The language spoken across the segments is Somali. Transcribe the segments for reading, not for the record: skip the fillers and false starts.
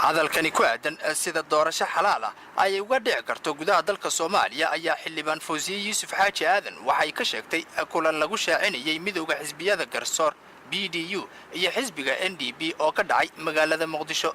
Hadalkani ku aadan sida doorasho xalaal ah ay uga dhici karto gudaha dalka Soomaaliya ayaa Xildhibaan Fawsiye Yuusuf Xaaji Aadan waxay ka sheegtay kulan lagu shaacinayay midowda xisbiyada Garsoor, BDU iyo xisbiga NDP oo ka dhacay magaalada Muqdisho.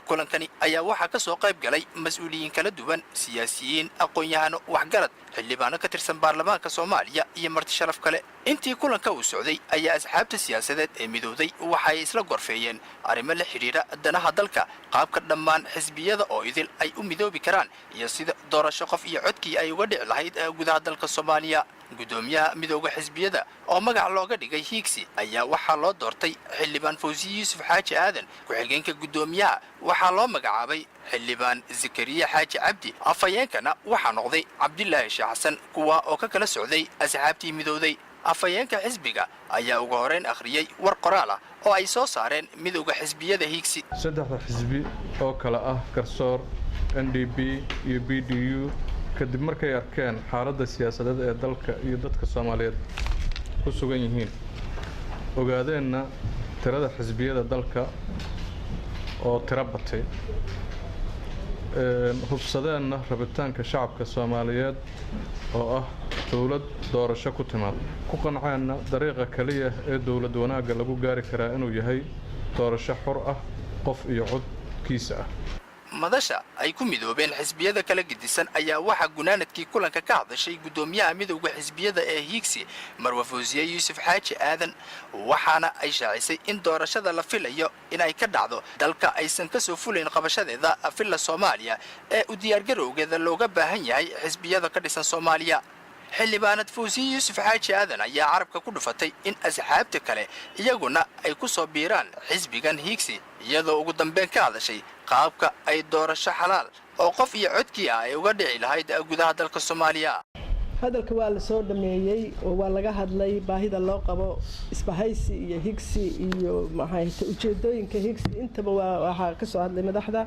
Kulankani ayaa waxaa ka soo qayb galay mas-uuliyiin kala duwan, siyaasiyiin, aqoon-yahano, waxgarad, xildhibaano ka tirsan baarlamaanka Soomaaliya iyo marti sharaf kale. Intii kulanka uu socday ayaa asxaabta siyaasadeed ee midowday waxay isla gorfeeyeen arrimo la xidhiidha danaha dalka, qaabka dhammaan xisbiyada oo idil ay u midoobi karaan iyo sida doorasho qof iyo codkii ay uga dhici lahayd gudaha dalka Soomaaliya. Guddoomiyaha midowda xisbiyada oo magac looga dhigay Hiigsi ayaa waxaa loo doortay Xildhibaan Fawsiye Yuusuf Xaaji Aadan. Ku-xigeenka guddoomiyaha waxaa loo magacaabay Xildhibaan Zakariya Xaaji Cabdi, afhayeenkana waxaa noqday Cabdilaahi Sheekh Xasan, kuwa oo ka kala socday asxaabtii midowday. Afhayeenka xisbiga ayaa ugu horeyn akhriyey war qoraal ah oo ay soo saareen midowda xisbiyada Hiigsi. Saddexda xisbi oo kale ah Garsoor, NDP iyo BDU, kadib markay arkeen xaaladda siyaasadeed ee dalka iyo dadka Soomaaliyeed ku sugan yihiin, ogaadeenna tirada xisbiyada dalka oo tiro batay, hubsadeenna rabitaanka shacabka Soomaaliyeed oo ah dowlad doorasho ku timaad, ku qanceenna dariiqa keliya ee dowlad wanaagga lagu gaari karaa inuu yahay doorasho xor ah, qof iyo codkiisa ah. Madasha ay ku midoobeen xisbiyada kala gedisan ayaa waxaa gunaanadkii kulanka ka hadashay guddoomiyaha midowda xisbiyada ee Hiigsi, Marwa Fawsiye Yuusuf Xaaji Aadan, waxaana ay shaacisay in doorashada la filayo in ay ka dhacdo dalka aysan kasoo fulayn qabashadeeda Villa Soomaaliya ee u diyaargarowgeeda looga baahan yahay xisbiyada ka dhisan Soomaaliya. Xildhibaanad Fawsiye Yuusuf Xaaji Aadan ayaa carabka ku dhufatay in asxaabta kale iyaguna ay ku soo biiraan xisbigan Hiigsi, iyadoo ugu dambeyn ka hadashay qaabka ay doorasho xalaal oo qof iyo codkii ah ay uga dhici lahayd gudaha dalka Soomaaliya. Hadalka waa la soo dhameeyey oo waa laga hadlay baahida loo qabo isbahaysi iyo Higsi iyo maxay ujeedooyinka Higsi. Intaba waa waxaa ka soo hadlay madaxda.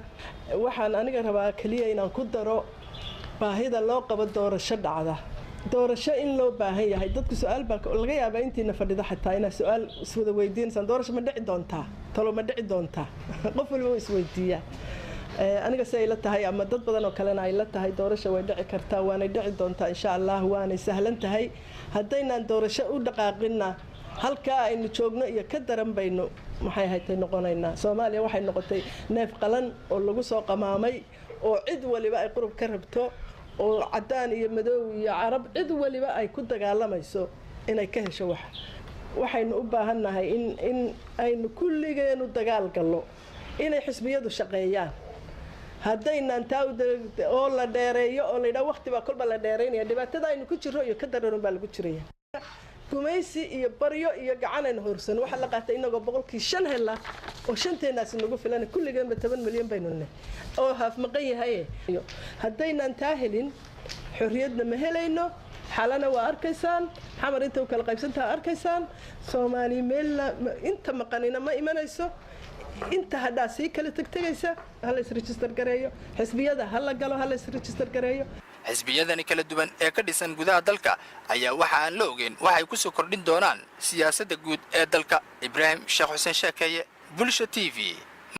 Waxaan aniga rabaa keliya inaan ku daro baahida loo qabo doorasho dhacda, doorasho in loo baahan yahay. Dadku su-aal baa laga yaabaa, intiina fadhida xataa inaa su-aal iswada weydiinaysaan: doorasho ma dhici doontaa? Talo ma dhici doontaa? Qof waliba wa isweydiiyaa. Aniga si ay la tahay ama dad badan oo kalena ay la tahay, doorasho way dhici kartaa, waanay dhici doontaa, insha Allah, waanay sahlan tahay. Haddaynaan doorasho u dhaqaaqinna, halkaa aynu joogno iyo ka daran baynu maxay haytay noqonaynaa. Soomaaliya waxay noqotay neef qalan oo lagu soo qamaamay oo cid waliba ay qurub ka rabto, oo cadaan iyo madow iyo Carab, cid waliba ay ku dagaalamayso inay ka hesho. Wax waxaynu u baahannahay in aynu kulligeenu dagaal gallo, inay xisbiyadu shaqeeyaan. Haddaynaan taa oo la dheereeyo oo layidhaha waqti baa kolba la dheeraynaya, dhibaatada aynu ku jirro iyo ka daranun baa lagu jiraya. Gumaysi iyo baryo iyo gacanaynu horsano waxaa la qaatay inagoo 5% hela oo shanteenaasi nagu filan. Kulligeenba 10 milyan baynu neh oo haaf maqan yahay. Haddaynaan taa helin, xorriyadna ma helayno. Xalana waa arkaysaan, Xamar inta u kala qaybsantaha arkaysaan. Soomaali meelna inta maqanina ma imanayso, inta hadhaa sii kala tegtegaysa. Hala is register gareeyo xisbiyada, ha la galo, hala is register gareeyo. Xisbiyadani kala duwan ee ka dhisan gudaha dalka ayaa waxa aan la ogeyn waxay ku soo kordhin doonaan siyaasadda guud ee dalka. Ibraahim Sheekh Xuseen Sheekeeye, Bulsha TV.